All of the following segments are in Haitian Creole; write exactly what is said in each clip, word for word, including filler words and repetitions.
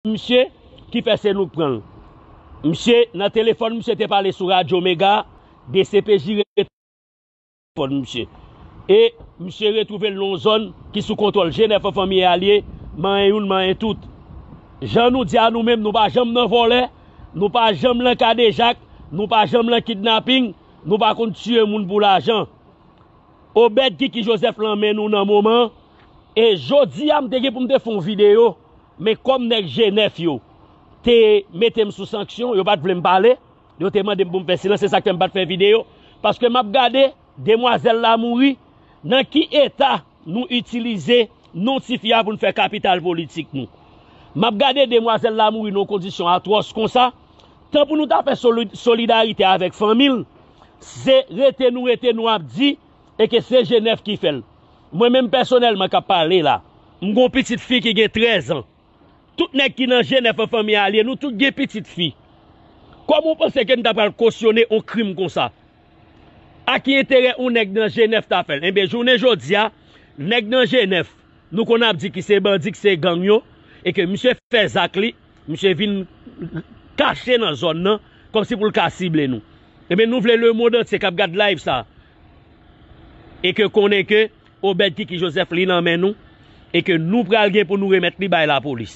misye ki fè se nou k pran l. Misye, nan telefòn, misye te pale sou Radyo Mega, D C P J retèlefòn misye. E misye retwouve l nan yon zòn ki sou kontwòl G nèf an fanmi e alye, manyen youn, manyen tout. Jan nou di a nou menm, nou pa janm nan vòlè, nou pa janm nan kadejak, nou pa janm nan kidnaping, nou pa konn tiye moun pou lajan. Obed Kiki Joseph lan men nou nan moman. E jodi a, m te gen pou m te fè yon videyo, men kòm nèg G nèf yo te mete m sou sanksyon, yo pa t vle m pale, yo te mande m pou m fè silans, se sa k fè m pa t fè videyo. Paske m ap gade, demwazèl la mouri, nan ki eta nou itilize non tifi a pou n fè kapital politik nou? M ap gade demwazèl la mouri nan yon kondisyon atwòs konsa, tan pou nou ta fè soli-, solidarite avèk fanmi l, se rete nou rete nou ap di, e ke se G nèf ki fè l. Mwen menm pèsonèlman k ap pale la, m gon pitit fi ki gen trèz an. Tout nèg ki nan G nèf an fanmi alye, nou tout gen pitit fi. Kòman w panse ke n ta pral kosyone yon krim konsa? A ki enterè yon nèg nan G nèf ta fè l? Enben, jounen jodi a, nèg nan G nèf, nou konn ap di ki se bandi, ki se gang yo, e ke misye fè zak li, misye vin kache nan zòn nan, kòmsi pou l ka sible nou. Enben, nou vle lemonn antye k ap gad live sa, e ke konnen ke Obed Kiki Joseph li nan men nou, e ke nou pral gen pou nou remèt li bay lapolis.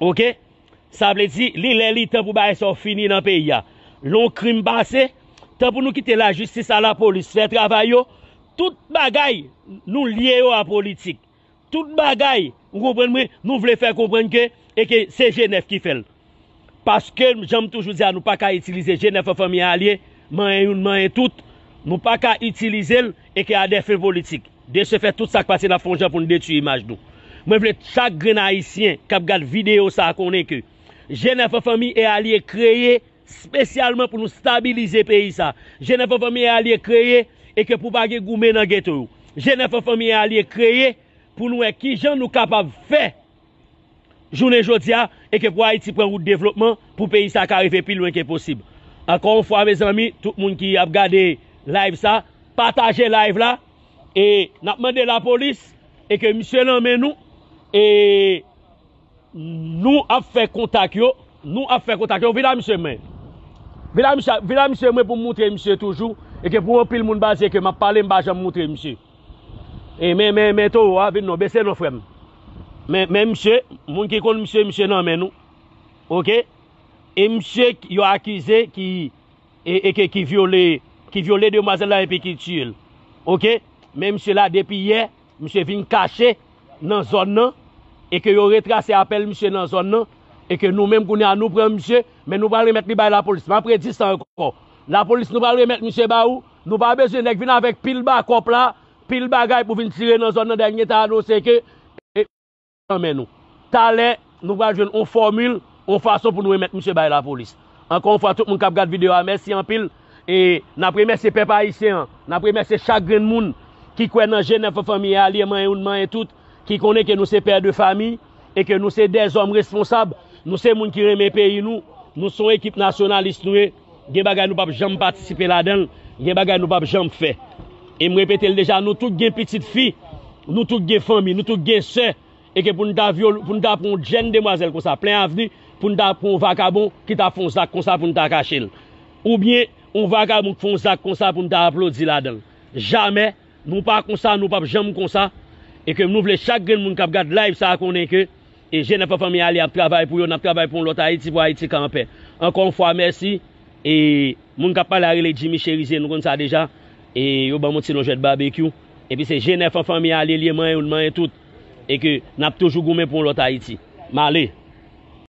Oke? Sa vle di, li lè li tan pou bagay sa yo fini nan peyi a. Lè yon krim pase, tan pou nou kite lajistis a lapolis fè travay yo, tout bagay nou lye yo a politik. Tout bagay, ou konprann mwen, nou vle fè konprann ke, e ke se G nèf ki fè l. Paske, jan m toujou di a, nou pa ka itilize G nèf an fanmi alye, manyen youn, manyen tout. Nou pa ka itilize l, e ke a dè fen politik. De se fè, tout sa k pase, n ap fè yon jan pou n detwi imaj nou. Mwen vle chak grenn Ayisyen k ap gad videyo sa a konnen ke G nèf an fanmi e alye kreye espesyalman pou nou stabilize peyi sa. G nèf an fanmi e alye kreye e ke pou pa gen goumen nan geto yo. G nèf an fanmi e alye kreye pou nou wè kijan nou kapab fè jounen jodi a, e ke pou Ayiti pran wout devlopman, pou peyi sa ka rive pi lwen ke posib. Ankò yon fwa, mezanmi, tout moun ki ap gade live sa, pataje live la, e n ap mande lapolis, e ke misye nan men nou, e nou ap fè kontak yo, nou ap fè kontak yo, vin la misye mwen. Vin la misye, vin la misye mwen pou m moutre misye toujou, e ke pou anpil moun pa di ke m ap pale, m pa janm moutre misye. E men, men, men towo a, vin non, bese non, frè m. Men, men misye, moun ki konn misye, misye nan men nou. Oke? E misye k-, yo akize ki, e, e ke, ki vyole, ki vyole demwazèl la epi ki tiye l. Oke? Men misye la, depi yè, misye vin kache nan zòn nan, e ke yo retrase apèl misye nan zòn nan, e ke nou menm kounye a nou pran misye, men nou pral remèt li bay lapolis. M ap redi sa ankò. Lapolis, nou pral remèt misye ba ou, nou pa bezwen nèg vin avèk pil bakòp la, pil bagay pou vin tire nan zòn nan, dènye ta anonse ke, e, nan men nou. Talè, nou pral jwenn on fòmil, on fason pou nou remèt misye bay lapolis. Ankò yon fwa, tout moun k ap gad videyo a, mèsi anpil. E n ap remèsye pèp ayisyen an, n ap remèsye chak grenn moun ki kwè nan G nèf an fanmi e alye, manyen youn, manyen tout, ki konnen ke nou se pè de fami, e ke nou se dèzòm responsab, nou se moun ki renmen peyi nou, nou se yon ekip nasyonalis nou ye, gen bagay nou p ap janm patisipe ladan l, gen bagay nou p ap janm fè. E m repete l deja, nou tout gen pitit fi, nou tout gen fanmi, nou tout gen sè, e ke pou n ta vyole, pou n ta pran yon jèn demwazèl konsa, plen avni, pou n ta pran yon vakabon ki ta fè yon zak konsa pou n ta kache l. Oubyen, yon vakabon k fè yon zak konsa pou n ta aplodi ladan l. Jamè, nou pa konsa, nou p ap janm konsa. E ke nou vle chak grenn moun k ap gad live sa a konnen ke, e G nèf an fanmi alye ap travay pou yo, n ap travay pou yon lòt Ayiti, pou Ayiti ka anpè. Ankò yon fwa, mèsi. E moun k ap pale a rele Jimmy Cherizier, nou konn sa deja. E yo ban m yon ti non jwèt babekyou. Epi se G nèf an fanmi alye, li ye manyen youn, manyen tout. E ke n ap toujou goumen pou yon lòt Ayiti. M ale.